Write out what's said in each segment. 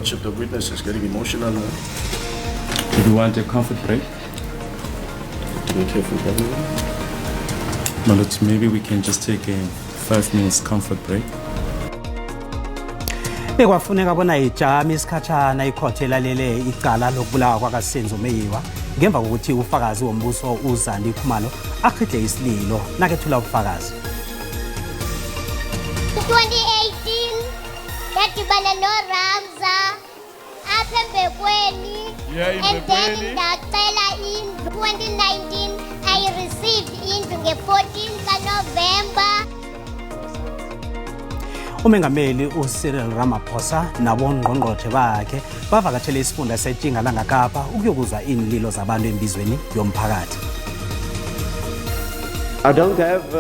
Lordship, the witness is getting emotional now. Do you want a comfort break? To be careful, brother. My lords, maybe we can just take a 5 minutes comfort break. Bekwafuneka bona ijame isikhatshana ikhotho elalele icala lokubulawa kwakaSenzo Meyiwa ngemva kokuthi ufakazi wombuso uZandi Khumalo arhidle isililo nakethula ubufakazi. 2018 ndadibana noRamza apha eMbekweni. Yeah, and then eMbekweni. Ndacela indlu 2019. I received indlu nge-14 kaNovemba. Umengameli uCyril Ramaphosa nabongqongqotjhe bakhe bavakatshele isifunda seTjingalanga Kapa ukuyokuzwa iinlilo zabantu embizweni yomphakathi. I don't have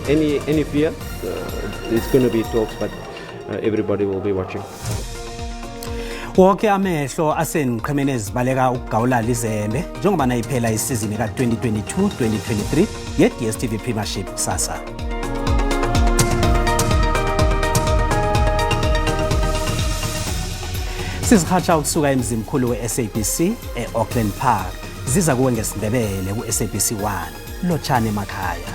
any fear. It's going to be talks, but everybody will be watching. Wonke amehlo asenqhemeni ezibaleka ukugawula lizembe njengoba nayiphela isizini ka-2022-2023 ye-DStv Premiership sasa. Sizihatsha ukusuka emzimkhulu we-SABC e-Auckland Park, ziza kuwe ngesiNdebele ku-SABC 1. Lotshani emakhaya.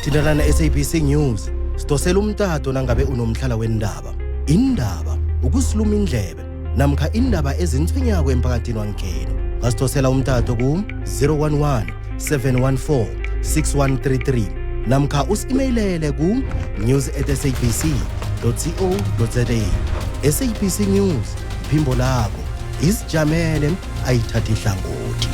Thintana na-SABC News, sidosela umtato nangabe unomtlhala wendaba, indaba ukusiluma indlebe namkha indaba ezinthwenyako emphakathini wangekhenu. Ungasidosela umtato ku-011 714 6133 namkha usi-imeyilele ku-news@sabc co za. SABC News, iphimbo lakho, izijamele, ayithathi ihlangothi.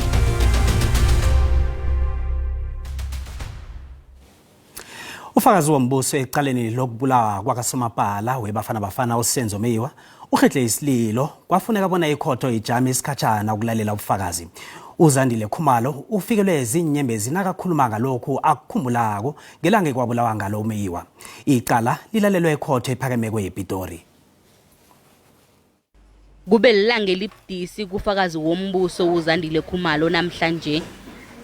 Ufakazi wombuso ecaleni lokubulawa kwakasomapala weBafana Bafana uSenzo Meyiwa urhidle isililo, kwafuneka bona ikhotho ijame isikhatshana ukulalela ubufakazi. UZandile Khumalo ufikelwe zinyembezi nakakhuluma ngalokhu akukhumbulako ngelanga ekwabulawa ngalo uMeyiwa. Icala lilalelwe ekhotho ephakemeko yePitori. Kube lilanga elibudisi kufakazi wombuso uZandile Khumalo namhlanje,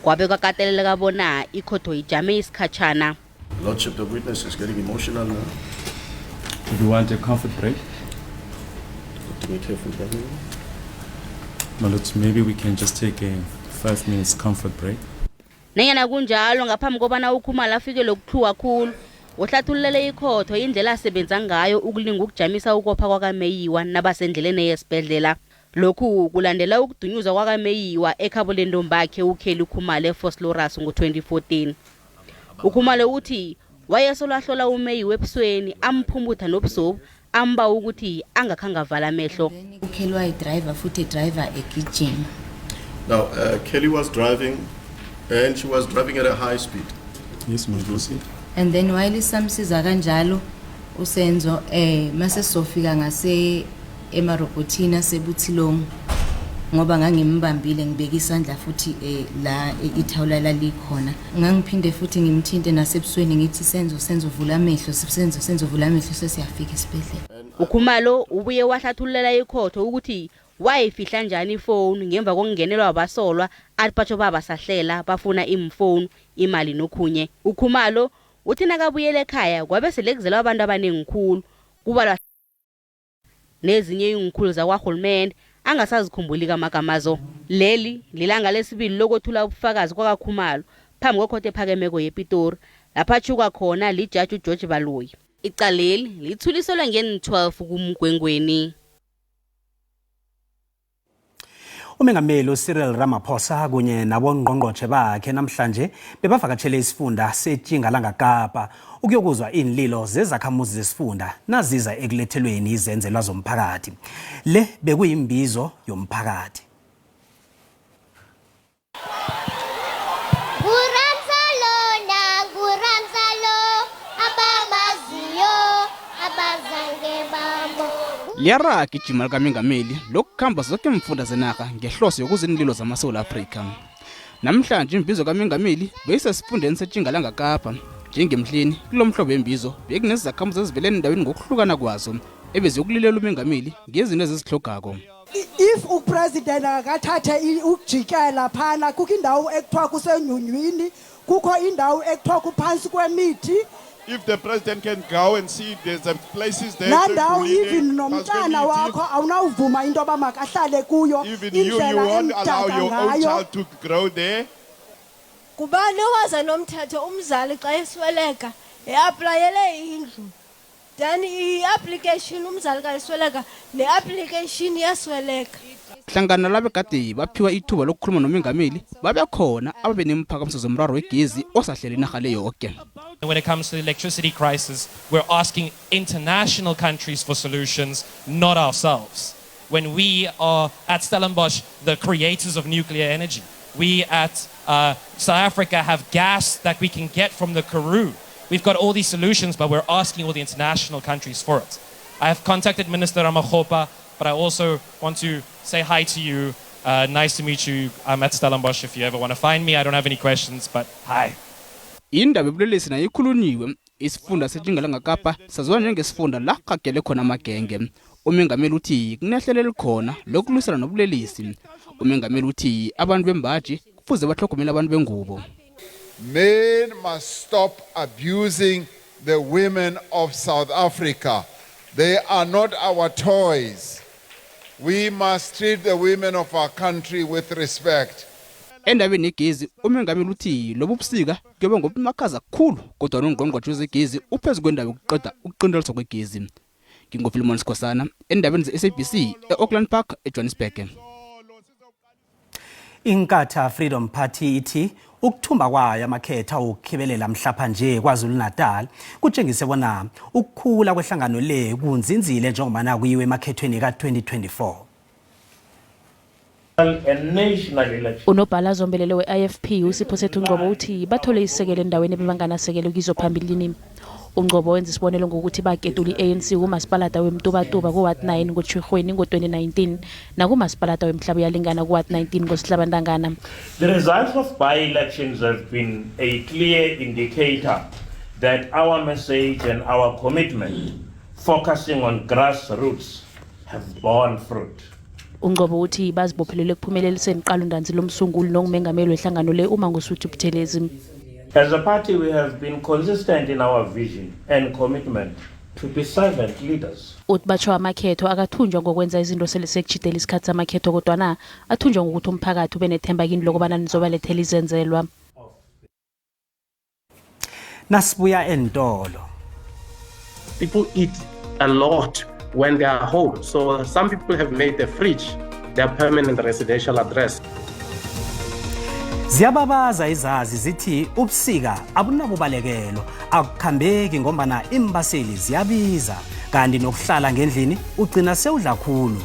kwabe kwakateleleka bona ikhotho ijame isikhatshana. Lordship, the witness is getting emotional now. Do you want a comfort break? To be careful, brother. My lords, maybe we can just take a 5 minutes comfort break. Nanyana kunjalo, ngaphambi kobana uKhumalo afike lokuhluwa khulu, uhlathululele ikhotho indlela asebenza ngayo ukulinga ukujamisa ukopha kwakaMeyiwa nabasendleleni yesibhedlela. Lokhu kulandela ukudunyuzwa kwakaMeyiwa ekhabo lentombakhe uKelly Khumalo eVosloorus ngo-2014. UKhumalo uthi wayesolo ahlola uMeyiwa ebusweni, amphumutha nobusobu, ambawa ukuthi angakhange avala amehlo. UKelly wayidrayiva futhi edrayiva egijima. Now, Kelly was driving, and she was driving at a high speed. Yes, may proceed. And then while isamsiza kanjalo uSenzo, mase sizofika ngase emarobhothini aseBotshelong, ngoba ngangimbambile, ngibeka isandla futhi la ithawula lalikhona, ngangiphinde futhi ngimthinte nasebusweni, ngithi, "Senzo, Senzo, vula amehlo. Senzo, Senzo, vula amehlo, sesiyafika esibhedlela." UKhumalo ubuye wahlathululela ikhotho ukuthi wayifihla njani ifowuni ngemva kokungenelwa abasolwa athi batsho babasahlela bafuna imfowuni, imali nokhunye. UKhumalo uthi nakabuyela ekhaya kwabe sele kuzelwa abantu abaningi khulu, kubalwa nezinye iinkhulu zakwarhulumende angasazikhumbuli kamagamazo. Leli lilanga lesibili lokwethula ubufakazi kwakaKhumalo phambi kwekhotho ephakemeko yePitori, lapho atshuka khona lijaji uGeorge Baloyi. Icaleli lithuliselwe ngen-12 kuMgwengweni. Umengameli uCyril Ramaphosa kunye nabongqongqotjhe bakhe namhlanje bebavakatshele isifunda seTjingalanga Kapa ukuyokuzwa iinlilo zezakhamuzi zesifunda naziza ekulethelweni izenzelwa zomphakathi. Le bekuyimbizo yomphakathi. NguRamsalo nanguRamsalo abamaziyo abazange bamo. Liyaraga ijima likamengameli lokukhamba zoke imfunda zenarha ngehloso yokuzinililo zamaSewula Afrika. Namhlanje imbizo kamengameli beyisesifundeni seTjingalanga Kapa. Njengemhleni kulo mhlobo wembizo, bekunezakhamuzi ezivele endaweni ngokuhlukana kwazo ebeziyokulilela umengameli ngezinto ezizihlogako. If upresident akathathe ukujikela phana, kukho indawo ekuthiwa kusenyunywini, kukho indawo ekuthiwa kuphantsi kwemithi. If the president can go and see there's a places there. Laa ndawo even nomntana wakho awunawuvuma into yoba makahlale kuyo. Even you indlela won't allow emdaka your own ngayo. Child to grow there. Kubani owaza nomthetho umzali xa esweleka eaplayele indlu then i-application umzali xa esweleka ne-application iyasweleka. Hlangana labo kade baphiwa ithuba lokukhuluma nomengameli babekhona ababe nemphakamiso zomraro wegezi osahlele inarha le yoke. When it comes to the electricity crisis, we're asking international countries for solutions, not ourselves. When we are at Stellenbosch, the creators of nuclear energy, we at South Africa have gas that we can get from the Karoo. We've got all these solutions, but we're asking all the international countries for it. I have contacted Minister Ramokgopa, but I also want to say hi to you. Nice to meet you. I'm at Stellenbosch if you ever want to find me. I don't have any questions, but hi. Indaba yobulelesi nayo ikhulunyiwe. Isifunda seTjingalanga Kapa saziwa njengesifunda la kagele khona amagenge. Umengameli uthi kunehlelo elikhona lokulwisana nobulelesi. Umengameli uthi abantu bembaji kufuze batlhogomele abantu bengubo. Men must stop abusing the women of South Africa. They are not our toys. We must treat the women of our country with respect. Endabeni yegezi umengameli uthi lobu busika kuyobe ngobumakhaza kakhulu kodwa nongqongqotjhe wezegezi uphezu kwendaba yokuqeda ukuqinteliswa kwegezi. NginguFilimon Sikhosana endabeni ze-SABC e-Auckland Park, eJohannesburg. Inkatha Freedom Party ithi ukuthumba kwayo amakhetha ukukhibelela mhlapha nje KwaZulu-Natal kutshengise bona ukukhula kwehlangano le kunzinzile njengoba kuyiwe emakhethweni ka-2024. Unobhala zombelele we-IFP uSiphosethu Ngcobo uthi bathole isekelo endaweni ebebanganasekelo kizo phambilini. UNgcobo wenza isibonelo ngokuthi baketula i-ANC kumasipalata weMtubatuba ku-ward 9 ngoTjhirhweni ngo-2019 nakumasipalata weMhlabuyalingana ku-ward 19 ngoSihlabantangana. The results of by-elections have been a clear indicator that our message and our commitment focusing on grassroots have borne fruit. UNgcobo uthi bazibophelele ekuphumeleliseni iqalontanzi lomsunguli nongumengameli wehlangano le uMangosuthu Buthelezi. As a party, we have been consistent in our vision and commitment to be servant leaders. Uthi batsho amakhetho akathunjwa ngokwenza izinto sele sekutjhidela isikhathi samakhetho kodwana athunjwa ngokuthi umphakathi ube nethemba kini lokobana nizobalethela izenzelwa. Nasibuya entolo. People eat a lot when they are home. So some people have made the fridge their permanent residential address. Ziyababaza izazi zithi ubusika abunabubalekelo akukhambeki ngombana iimbaseli ziyabiza kanti nokuhlala ngendlini ugcina sewudla khulu.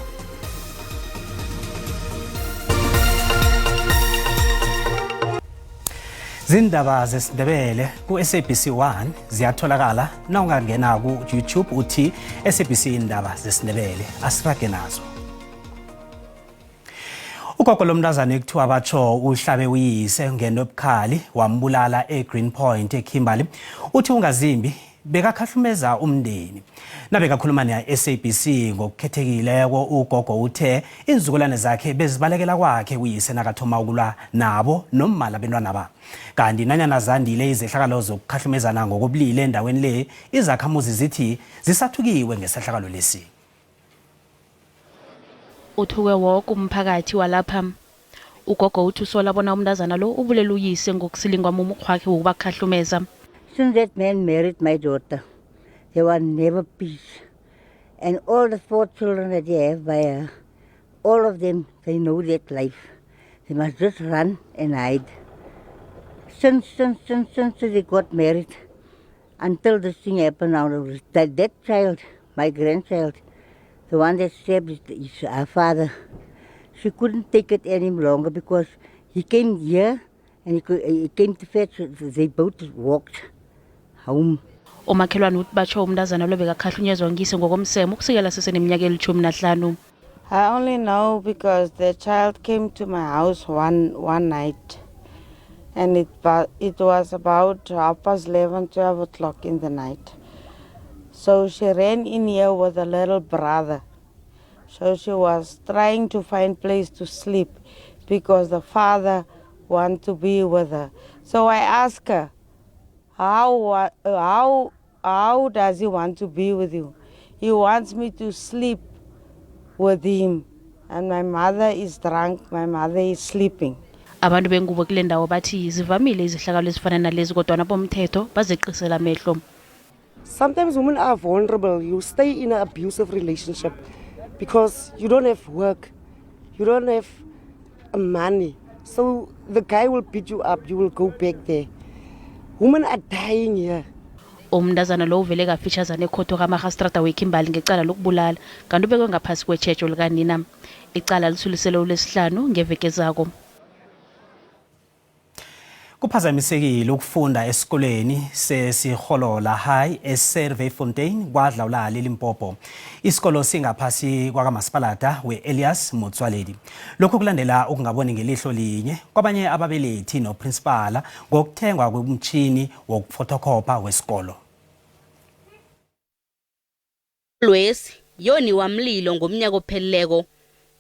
Zindaba zesiNdebele ku-SABC 1 ziyatholakala nawungangena ku-YouTube uthi SABC Indaba zesiNdebele. Asirage nazo. Ugogo lomntazana ekuthiwa batsho uhlabe uyise ngenobukhali wambulala eGreen Point eKimberley uthi ungazimbi bekakhahlumeza umndeni. Nabekakhuluma ne-SABC ngokukhethekileko ugogo uthe iinzukulwane zakhe bezibalekela kwakhe uyise nakathoma ukulwa nabo nommala bentwana ba. Kanti nanyana zandile izehlakalo zokukhahlumezana ngokobulili endaweni le izakhamuzi zithi zisathukiwe ngesehlakalo lesi. Uthuke woke umphakathi walapha. Ugogo uthi usola bona umntazana lo ubulela uyise ngokusilingwa mumukghwa wakhe wokubakhahlumeza. Since that man married my daughter, there was never peace. And all the four children that he have by her, all of them, they know that life. They must just run and hide. Since they got married, until this thing happened now, that child, my grandchild, the one that stabbed his her father, she couldn't take it any longer because he came here and he came to fetch, they both walked home. Umakhelwane uthi batsho umntazana lo bekakhahlunyezwa ngise ngokomseme ukusukela seseneminyaka eli-15. I only know because the child came to my house one night, and it was about 11:30, 12 o'clock in the night. So she ran in here with a little brother. So she was trying to find place to sleep because the father wanted to be with her. So I asked her, How does he want to be with you? He wants me to sleep with him. And my mother is drunk, my mother is sleeping. Abantu bengubo kule ndawo bathi zivamile izehlakalo ezifana nalezi, kodwana bomthetho bazeqisela amehlo. Sometimes women are vulnerable. You stay in an abusive relationship because you don't have work, you don't have money. So the guy will beat you up, you will go back there. Women are dying here. Umntazana lo uvele kafitshazana ekhotho kamarhastrada weKimbali ngecala lokubulala, kanti ubekwe ngaphasi kwetjhejo likanina. Icala lisuliselwe uLesihlanu ngeveke zako. Kuphazamisekile ukufunda esikoleni sesiHolola High eSerwiefontein kwaDlawulale, Limpopo. Isikolo singaphasi kwakamasipalata we-Elias Motsoaledi. Lokhu kulandela ukungaboni ngelihlo linye kwabanye ababelethi noprinsipala ngokuthengwa komtjhini wokufotokhopha wesikolo. Lwesi yoniwa mlilo ngomnyaka opheleleko,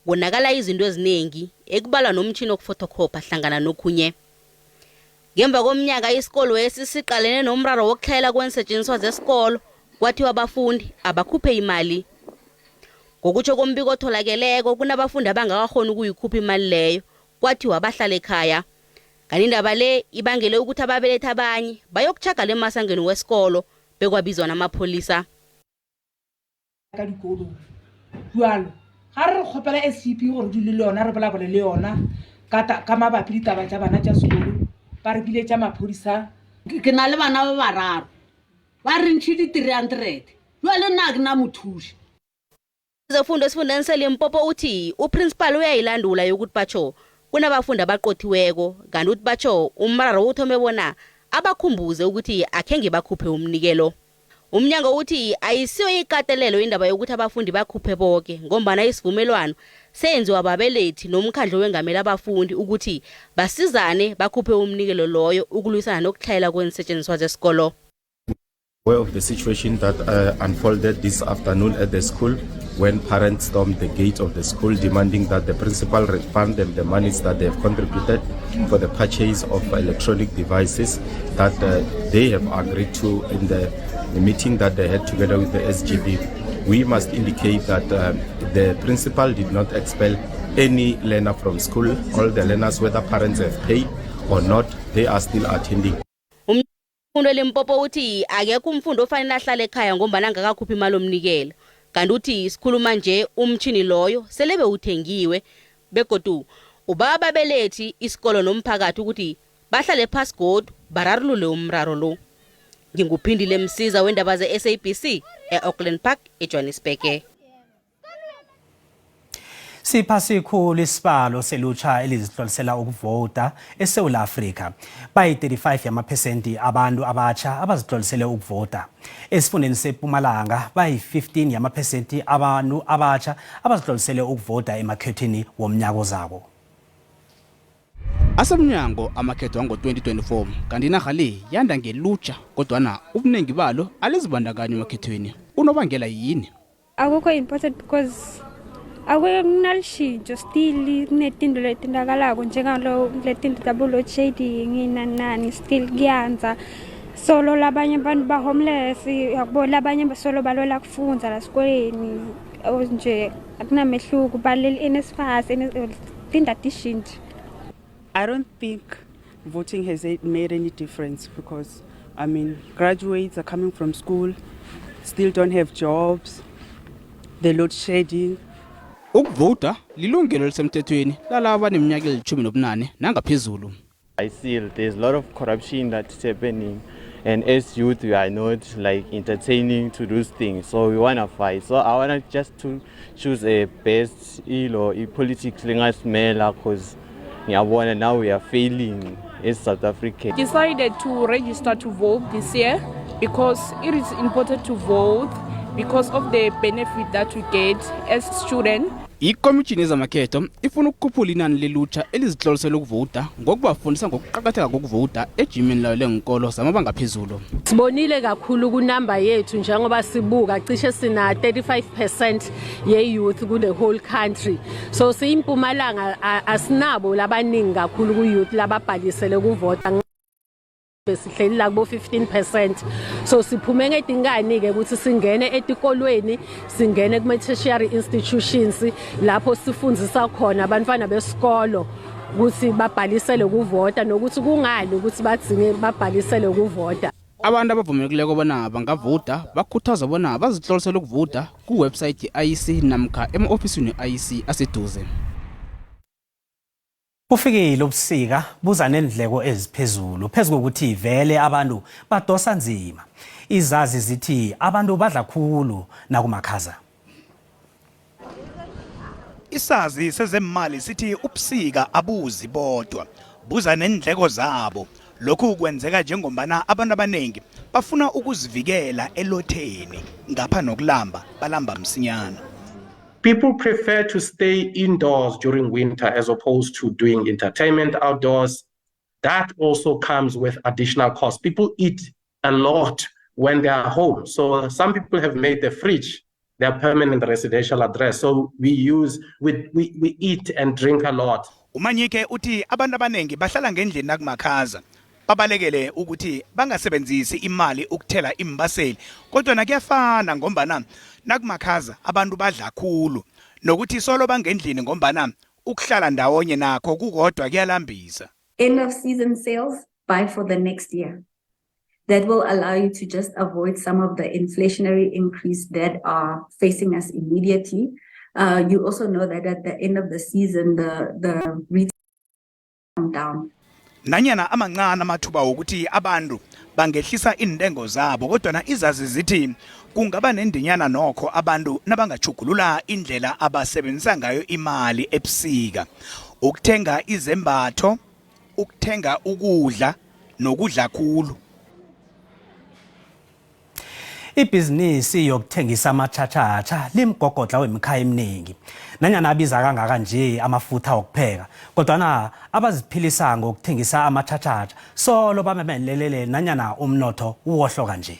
konakala izinto eziningi, ekubalwa nomtjhini wokufotokhopha hlangana nokhunye. Ngemva komnyaka isikolo esi siqalene nomraro wokuhlayela kwensetjenziswa zesikolo, kwathiwa abafundi abakhuphe imali. Ngokutsho kombiko otholakeleko, kunabafundi abangakakhoni ukuyikhupha imali leyo, kwathiwa bahlale ekhaya. Kanti indaba le ibangele ukuthi ababelethi abanye bayokutjhagala emasangweni wesikolo, bekwabizwa namapholisa. Ka dikolong jalo ga re re kgopela SGB gore dule le yona, re bolabole le yona ka mabapi ditaba tša bana tša sekolo, ba re biletša maphodisa. Ke na le bana ba bararo, ba re ntšhe di-300, jale nna ke na mothuši. Zefundo esifundeni seLimpopo uthi uprincipal uyayilandula yokuthi batsho kunabafundi abaqothiweko, kanti uthi batsho umraro uthome bona abakhumbuze ukuthi akhenge bakhuphe umnikelo. Umnyango uthi ayisiyo ikatelelo indaba yokuthi abafundi bakhuphe bonke, ngombana isivumelwano senziwa babelethi nomkhandlu wengamela abafundi ukuthi basizane bakhuphe umnikelo loyo ukulwisana nokuhlayela kwensetjenziswa zesikolo. Aware of the situation that unfolded this afternoon at the school when parents stormed the gate of the school demanding that the principal refund them the monies that they have contributed for the purchase of electronic devices that they have agreed to in the meeting that they had together with the SGB. We must indicate that the principal did not expel any learner from school. All the learners, whether parents have paid or not, they are still attending. Umfundo eLimpopo uthi akekho umfundi ofanele ahlale ekhaya ngombana angakakhuphi imali omnikelo. Kanti uthi sikhuluma nje umtjhini loyo selebe uthengiwe, begodu uba ababelethi, isikolo nomphakathi ukuthi bahlale phasi godu bararulule umraro lo. Nginguphindile Msiza wendaba ze-SABC e-Auckland Park, eJohannesburg. Siphasi khulu isibalo selutsha elizihlolisela ukuvota eSouth Africa. Bayi-35 yamaphesenti abantu abatsha abazihlolisele ukuvota. Esifundeni sePumalanga bayi-15 yamaphesenti abantu abatsha abazihlolisele ukuvota emakhethweni womnyaka ozako. Asemnyango amakhetho wango-2024, kanti inarha le yanda ngelutsha, kodwana ubuningi balo alizibandakanyi emakhethweni. Unobangela yini? Akukho important because akukunalishintsho, still kunetinto letintakalako njengalo letinto tabo load shedding nani nani, still kuyanza solo labanye abantu ba-homeless, uyakubona, labanye solo balwela kufundza la sikoleni nje, akunamehluko, baleli NSFAS tinto atishintshi. I don't think voting has made any difference because, I mean, graduates are coming from school, still don't have jobs, the load shedding. Ukuvota lilungelo elisemthethweni lalabo abaneminyaka eli-18 nangaphezulu. I see there's a lot of corruption that's happening, and as youth we are not like entertaining to those things, so we wanna fight. So I wanna just to choose a best ilo i-politics lengasimela, 'cause ngiyabona now we are failing as South Africa. Decided to register to vote this year because it is important to vote because of the benefit that we get as students. Ikomishini yezamakhetho ifuna ukukhuphula inani lelutsha elizihlolisela ukuvota ngokubafundisa ngokuqakatheka kokuvota ejimeni layo lenkolo zamabanga phezulu. Sibonile kakhulu kunamba yethu, njengoba sibuka cishe sina 35% ye-youth kule whole country, so siyiMpumalanga asinabo labaningi kakhulu ku-youth lababhalisele kuvota. Besihleli la kubo 15%, so siphume ngedinkani-ke ukuthi singene etikolweni, singene kuma-tertiary institutions lapho sifundzisa khona abantwana besikolo ukuthi babhalisele ukuvota nokuthi kungani ukuthi badzinge babhalisele ukuvota. Abantu abavumelekileko bona bangavota bakhuthazwa bona bazitlolisele ukuvota ku-website ye-IEC namkha ema-ofisini we-IEC aseduze. Kufikile ubusika buza neendleko eziphezulu phezu kokuthi vele abantu badosa nzima. Izazi zithi abantu badla khulu nakumakhaza. Isazi sezemali sithi ubusika abuzi bodwa, buza neendleko zabo. Lokhu kwenzeka njengombana abantu abaningi bafuna ukuzivikela elotheni ngapha nokulamba balamba msinyana. People prefer to stay indoors during winter as opposed to doing entertainment outdoors. That also comes with additional costs. People eat a lot when they are home. So some people have made the fridge their permanent residential address. So we use, we eat and drink a lot. Umanyike uthi abantu abaningi bahlala ngendlini nakumakhaza. Babalekele ukuthi bangasebenzisi imali ukuthela imbaseli, kodwa nakuyafana ngombana nakumakhaza abantu badla khulu nokuthi solo bangendlini ngombana ukuhlala ndawonye nakho kukodwa kuyalambisa. End of season sales, buy for the next year. That will allow you to just avoid some of the inflationary increase that are facing us immediately. You also know that at the end of the season, the retail down. Nanyana amancane amathuba wokuthi abantu bangehlisa iintengo zabo, kodwa izazi zithi kungaba nendinyana nokho abantu nabangachugulula indlela abasebenzisa ngayo imali ebusika, ukuthenga izembatho, ukuthenga ukudla nokudla khulu. Ibhizinisi yokuthengisa amatshatshatsha limgogodla wemikhaya eminingi. Nanyana abiza kangaka nje amafutha wokupheka, kodwana abaziphilisa ngokuthengisa amatshatshatsha solo bamemelelele nanyana umnotho uwohloka nje.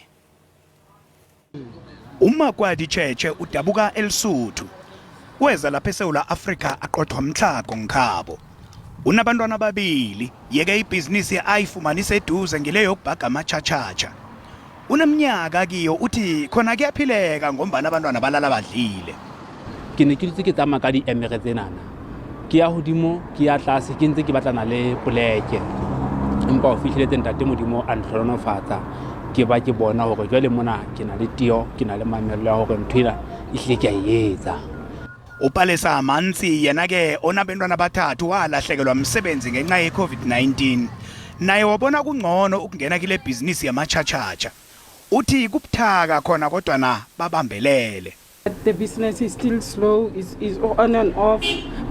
Umakwadi Cheche udabuka eLesotho. Weza lapha eSouth Africa aqothwa mtlhago ngikhabo. Unabantwana ababili, yeke ibhizinisi ayifumanise eduze ngile yokubhaga amatshatshatsha. Uneminyaka kiyo, uthi khona kuyaphileka ngombana abantwana balala badlile. Ke ne ke dutse ke tsamaya ka diemere tsenana, ke ya hodimo ke ya tlase, ke ntse ke batlana le poleke, empa ho fihleletse ntate Modimo a ntlhononofatsa, ke ba ke bona hore jwale mona ke na le tio, ke na le mamello ya hore ntho ena ehlile ke a e etsa. Upalesa Mantsi yena-ke onabentwana abathathu walahlekelwa msebenzi ngenxa ye-COVID-19. Naye wabona kungcono ukungena kile bhizinisi yamatshatshatsha. Uthi kubuthaka khona kodwa na babambelele. The business is still slow, is on and off,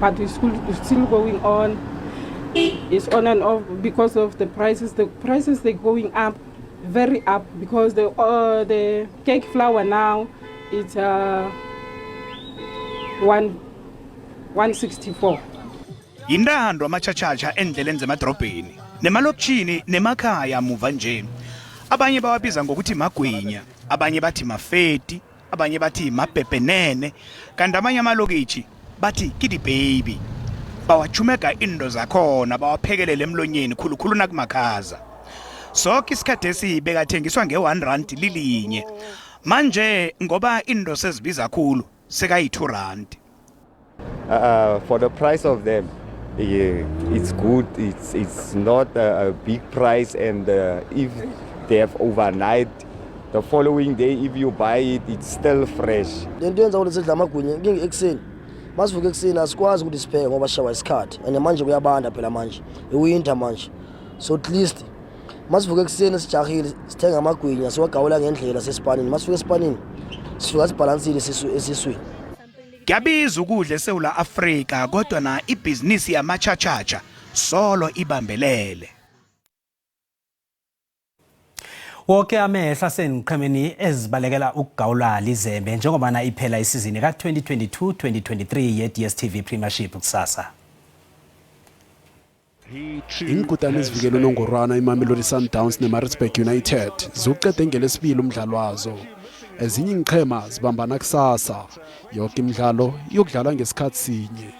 but it's still going on. It's on and off because of the prices. The prices, they're going up, very up, because the cake flour now, it's 164. Yintando amatshatshatsha endleleni zemadrobheni, nemalokishini nemakhaya muva nje. Abanye bawabiza ngokuthi magwinya, abanye bathi mafeti, abanye bathi mabhebhenene, kanti amanye amalokitshi bathi kidi baby. Bawachumeka indo zakhona bawaphekelele emlonyeni khulukhulu nakumakhaza. Sonke isikhathi esi bekathengiswa nge-1 rand lilinye. Manje ngoba indo sezibiza khulu sekayi-2 rand. For the price of them, yeah, it's good. It's not a big price, and if they have overnight, the following day if you buy it, it's still fresh. Le nto yenza ukuthi sidla amagwinya inkinga ekuseni, masivuka ekuseni asikwazi ukuthi sipheke ngoba sishawa isikhathi, and manje kuyabanda phela, manje iwinter manje, so at least masivuka ekuseni sijahile sithenga amagwinya siwagawula ngendlela sesipanini, masifika esipanini sifika sibhalansile esiswini. Kuyabiza ukudla eSouth Africa, kodwa na ibhizinisi yamatshatshatsha solo ibambelele. Wonke amehlo asenqhemeni ezibalekela ukugawula lizembe njengoba iphela isizini ka-2022-2023 ye-DStv Premiership kusasa. Iinkutani ezivikela unongorwana iMamelodi Sundowns neMaritzburg United ziwuqede ngelesibili umdlalo wazo. Ezinye iinqhema zibambana kusasa. Yoke imidlalo iyokudlalwa ngesikhathi sinye.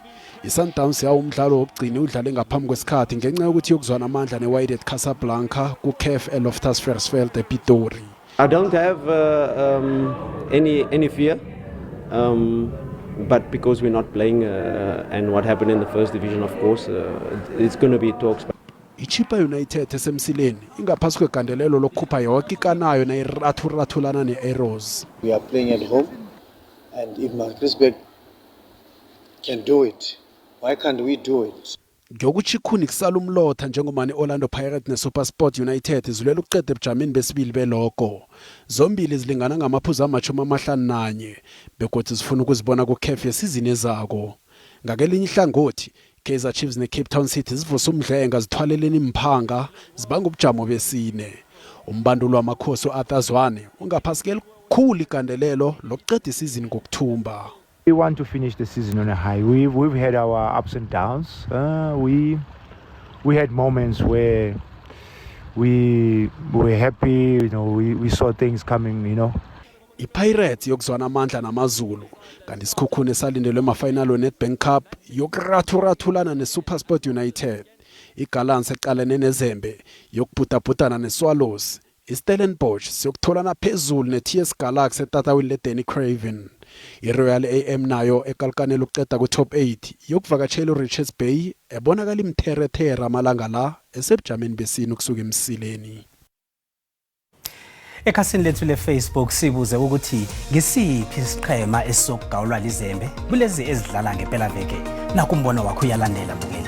I-Sundowns yawo umdlalo wokugcina udlale ngaphambi kwesikhathi ngenxa yokuthi yokuzwana amandla ne-Wydad Casablanca ku-CAF e-Loftus Versfeld ePitori. I don't have any fear, but because we're not playing and what happened in the first division, of course, it's going to be talks. IChippa United esemsileni ingaphasi kwegandelelo lokukhupha yoke ikanayo nayirathurathulana ne-Arrows. We are playing at home, and if Maritzburg can do it, why can't we do it? Ngiyokutsho kusala umlotha njengomani i-Orlando Pirates ne-SuperSport United zilwela ukuqeda ebujameni besibili belogo. Zombili zilingana ngamaphuzu ama-51 begodu zifuna ukuzibona ku-CAF yesizini ezako. Ngakelinye ihlangothi, Kaizer Chiefs ne-Cape Town City zivusa umdlenga zithwaleleni imphanga zibanga ubujamo besine. Umbandulo wamakhosi u-Arthur Zwane ungaphasi kelikhulu igandelelo lokuqeda isizini ngokuthumba. We want to finish the season on a high. We've had our ups and downs. We had moments where we were happy. We saw things coming. iPirates yokuzwana amandla namaZulu, kanti iSekhukhune esalindelwe emafinal weNedbank Cup yokurathurathulana neSuperSport United. iGallants eqalene nezembe yokubhudabhudana neSwallows. iStellenbosch siyokutholana phezulu ne-TS Galaxy etatawini leDanny Craven. IRoyal AM nayo ekalkanela ukuqeda ku-top 8 yokuvakatshela uRichards Bay ebonakala imtherethere amalanga la esebujameni besine ukusuka emsileni. Ekhasini lethu le-Facebook sibuze ukuthi ngisiphi isiqhema esizokugawulwa lizembe kulezi ezidlala ngempelaveke. Nakumbono wakho uyalandela, mbukeli.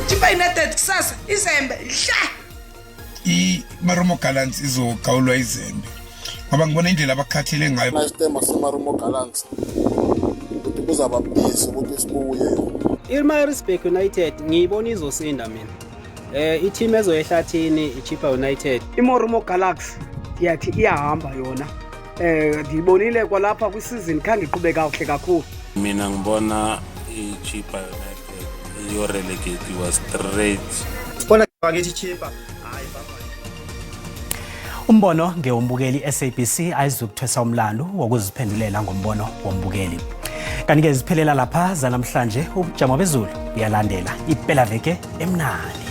Chippa United kusasa, izembe hla. I-Marumo Gallants izogawulwa izembe ngoba ngibona indlela abakhathele ngayo. Isitemba seMarumo Gallants ukuthi kuzaba busy ukuthi sibuye. IMaritzburg United ngiyibona izosinda mina. I-team ezoyehlathini iChippa United. IMarumo Galaxy ndiyathi iyahamba yona. Ndiyibonile kwalapha kwisizini, khange iqhube kakuhle kakhulu. Mina ngibona i-Chippa United iyo-relegatiwa straight. Sibona bakithi Chippa. Umbono ngewombukeli, SABC ayizukuthwesa umlando wokuziphendulela ngombono wombukeli. Kanti-ke ziphelela lapha zanamhlanje. Ubujamo bezulu buyalandela. Ipelaveke emnandi.